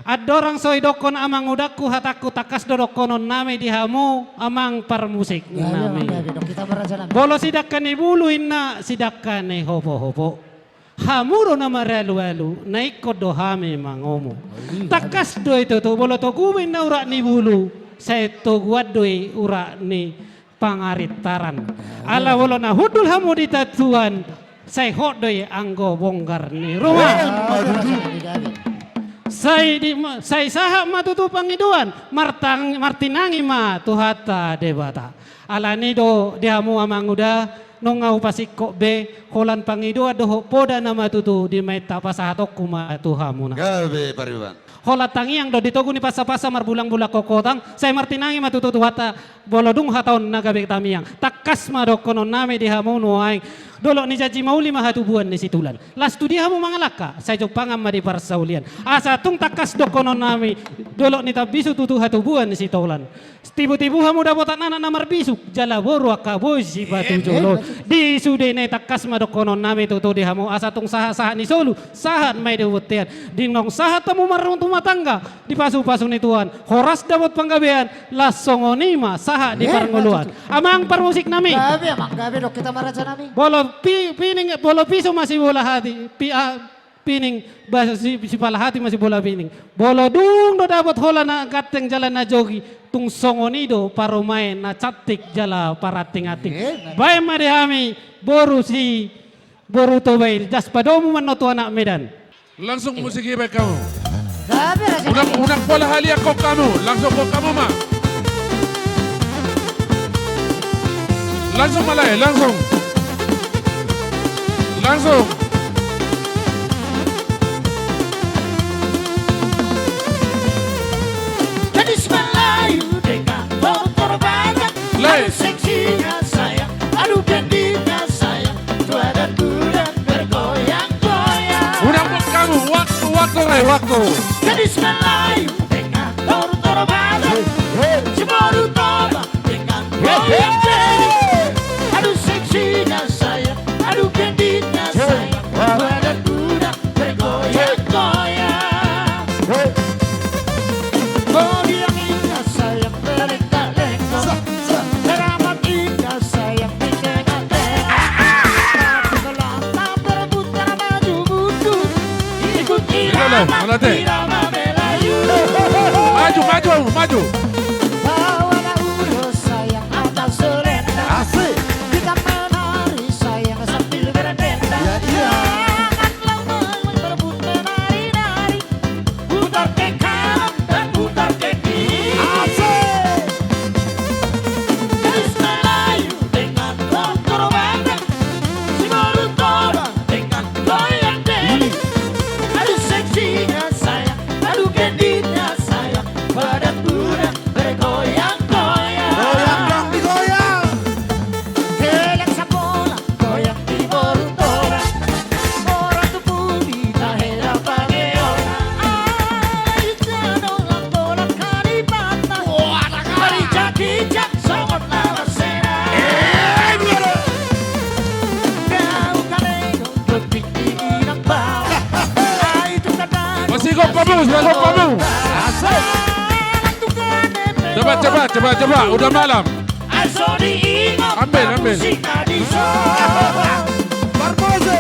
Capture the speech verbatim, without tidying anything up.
Andorang so didokkon amangudangku hatangku, tangkas do dokkonnami di hamu amang parmusik nami. Gabe, amang, gabe, dok hita ma raja nami. Molo sidangka ni bulu inna, sidangka ni hopo-hopo. Hamu do na maralu-alu, na ingkon do hami mangomo. Oi, tangkas do i tutu, molo togu ma inna urat ni bulu, sai toguan do i urat ni pangarintaran. Ala molo na hundul hamu di tantuan, sai hot do i anggo bonggar ni ruma. Emma tutu. Sai di, sai sahat ma tutu pangidoan, martang-, martinangi ma Tuhanta Debata. Alani do di hamu amanguda, nunga hupasingkop be, holan pangidoan dohot poda nama tutu di main tapasahatonku ma tu hamuna. Gabe pariban. Holan tangiang do di togu ni pasa-pasa marbulang-bulang kokotang, sai martinangi ma tutu Tuhanta, molo dung hata on na gabe tamiang. Tangkas ma dokkonnami di hamu nuaeng. Dolok ni janji mauli ma hatubuan ni situlan. Las tu dia hamu mangalangka, sai jompangan ma di parsaulian. Asa tung tangkas dokkonnami, dolok ni tambisu tutu hatubuan ni sitolan. Tibu-tibu hamu dapotan anak na marbisuk, jala boru angka boi sipatu jolo. Di sude nai tangkas ma dokkonnami tutu di hamu, asa tung sahat-sahat ni solu, sahat ma i di bontean. Dung sahat hamu marrumah tangga, di pasu-pasu ni Tuhan, horas dapot panggabean, las songon i ma sahat di parngoluan. Amang parmusik nami. Gabe, amang, gabe, dok hita ma raja nami. Molo pi-, pining, molo piso ma sibola hati, pi-, a-, pining, ba-, si-, sipala hati ma sibola pining. Molo dung do dapot holan na ganteng jala na jogi, tung songon i do parumaen na cantik jala paranting-anting. Baen ma di hami, boru si, boru Toba i, das padomu ma annon tu anak Medan. Langsung musik i baen hamu. Gabe raja nami. Unang, unang pola haliangkon hamu, langsung hamu ma. Langsung ma lae, langsung. Langsung. Gadis Melayu dengan motor banyak. Lae. Aduh seksinya sayang, aduh pendeknya sayang. Badan budak bergoyang-goyang. Unang buat hamu, waktu, waktu, Ray, waktu. Gadis Melayu dengan toru-toru badan. Hei, hei. Si boru Toba dengan goyang bedi. Aduh seksinya sayang, aduh pendeknya sayang. Badan budak bergoyang-goyang. Hei. Bodi yang indah sayang, berlengkak-lengkak. Sa, sa. Keramat indah sayang, di tengah-tengah. Tapi kalau tak berputar maju mundur, ikuti irama, irama Melayu. Maju, maju, maju. Bawalah ulos sayang atas selendang. Asik. Kita menari sayang sambil berdendang. Ya, iya. Jangan lama berebut menari-nari. Putar ke kanan dan putar ke kiri. Asik. Gadis Melayu dengan toru-toru badan. Si boru Toba dengan goyang bedi. Aduh seksinya sayang, aduh pendeknya sayang. Badan budak bergoyang-goyang. Goyang dong, digoyang. Gelek sabola, goyang di boru Toba. Orang tu pudi tak heran pakai orang. Ai, jano lang bola kali patah. Wah, ada kali. Kali jaki jak songon lawan sena. Eh, biar. Kau kali dong, betik di inang bawah. Ai, tu kadang. Masih kau pamu, masih kau pamu. Asik. Cepat, cepat, cepat, cepat. Udah malam. Ambil, ambil. Barboze.